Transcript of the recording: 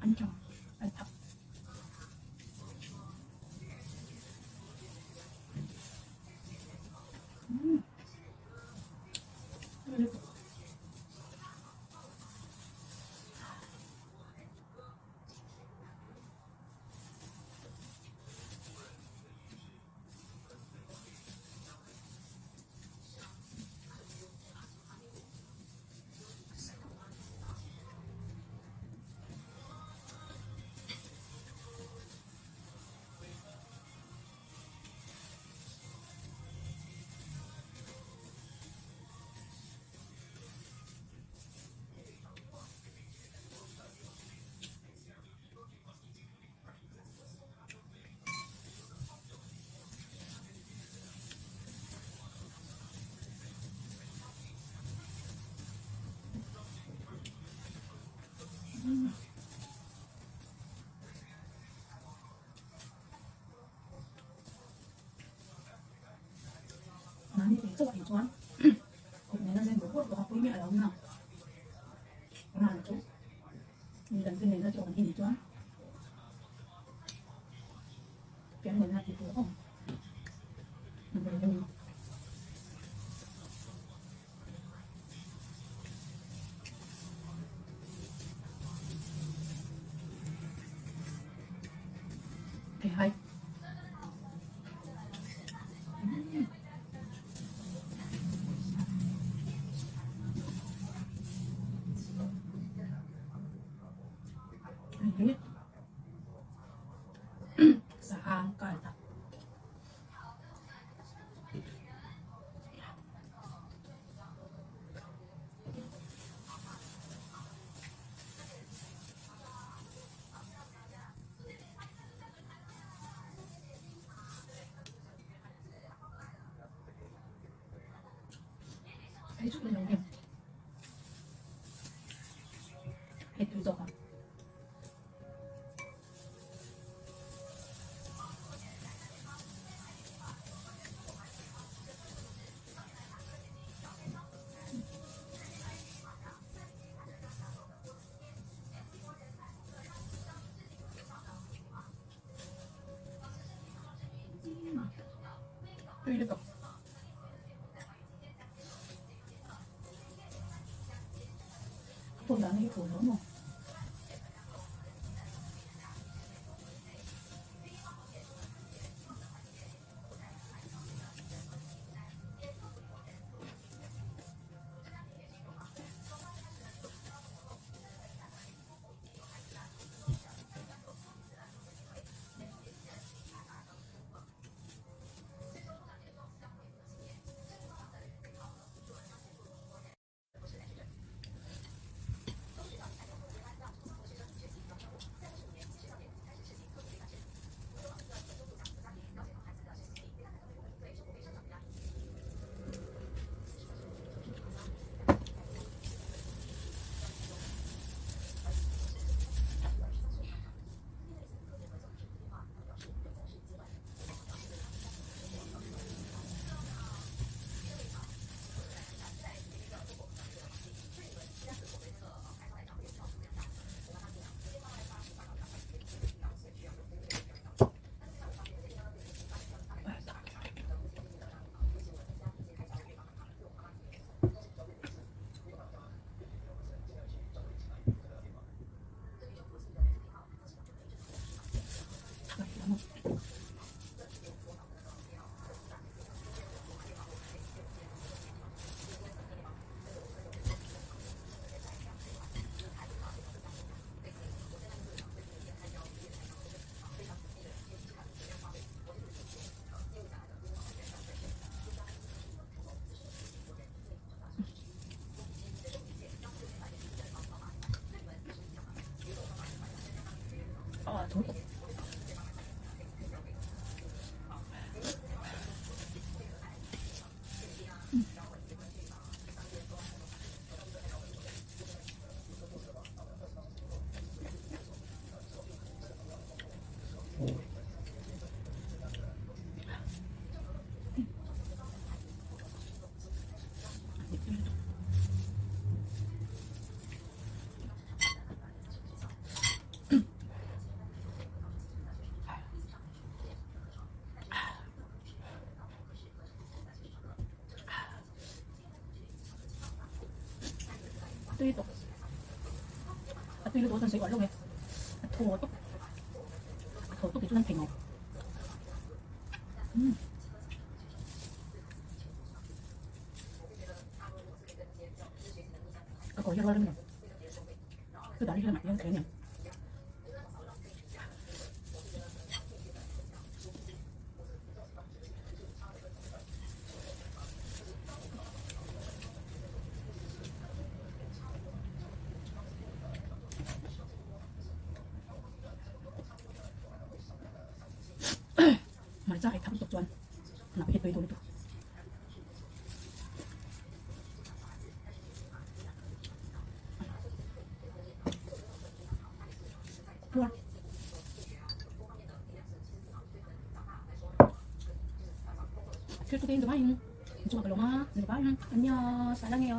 안녕. 알다. 음. 그리고 Mahni eng chauh anih chuan kawp nena zen bawrh bawrh pawh a pui miah lo na. Ran chu mi dangte nena chaw kan ei nih chuan pian nena tih tur a awm. Theihai. Hei hi sahang kal tak. Hei chu ilo em. Hei tui zawk ang. Tui lutuk. Phone dahna hi phone lo maw? Tui tawk a tui lutuk a chuan sawi uar lo nge a thaw tawk a thaw tawk tih chuan an thei ngai umm. Ka kawr hi a rual reng lo chutah hi lamah hian ka en ang. Hmarcha ei tham tuk chuan hnap hi tui dawn lutuk. Puar. Thil tuk in dubai in chunga ka lawm a, dubai in. Annyeong, saranghaeyo.